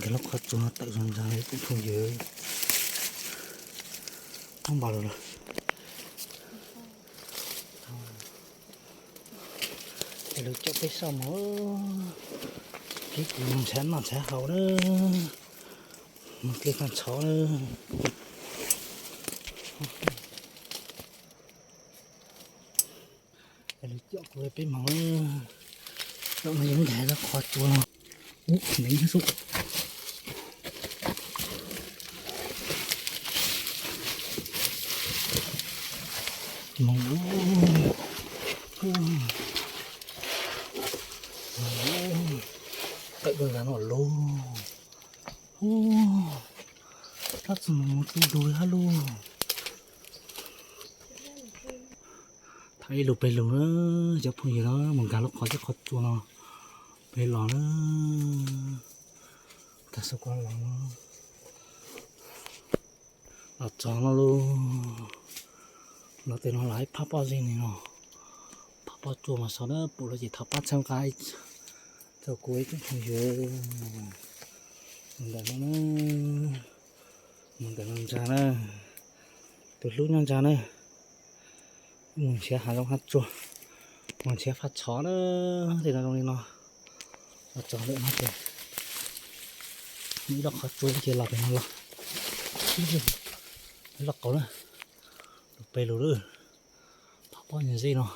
Nkag lub qhov tsua no tawm zoo ntag li cov phooj ywg. Npau los lawm. Ces lawv coj peb soj mus, peb kuj mus nrhiav noj nrhiav haus na, mus dle toj ntxhov na. Ces lawv coj kuv peb mus, zaum no yog nkag lub qhov tsua no. Ub, neev xwb. Mus, tawm lub nram no lauj. Tab txawm mus tu dua li hab lauj. Tham ib lus pem lug na, cov phooj ywg na, mus nkag lub qhov txhia qhov tsua no pem los na. Tag xub kuv los, los txog no lauj. Los tej no los ib phab pob zeb ni no, phab pob tsua mas sov na, pum lawm ces thov pab txhawb nqa rau kuv ib tsoom phooj ywg. Mus ntawm no na, mus ntawm no ntsa na, tus hlub nyob ntsa na. Mus nrhiav hav zoov hav tsuag, mus nrhiav faj tshov na, tej no zoo li no. Los txog ntawm no ces muaj ib lub qhov tsua ces los pem no los, ib lub qauv na, lus pem lug lawm, phab pob zeb no.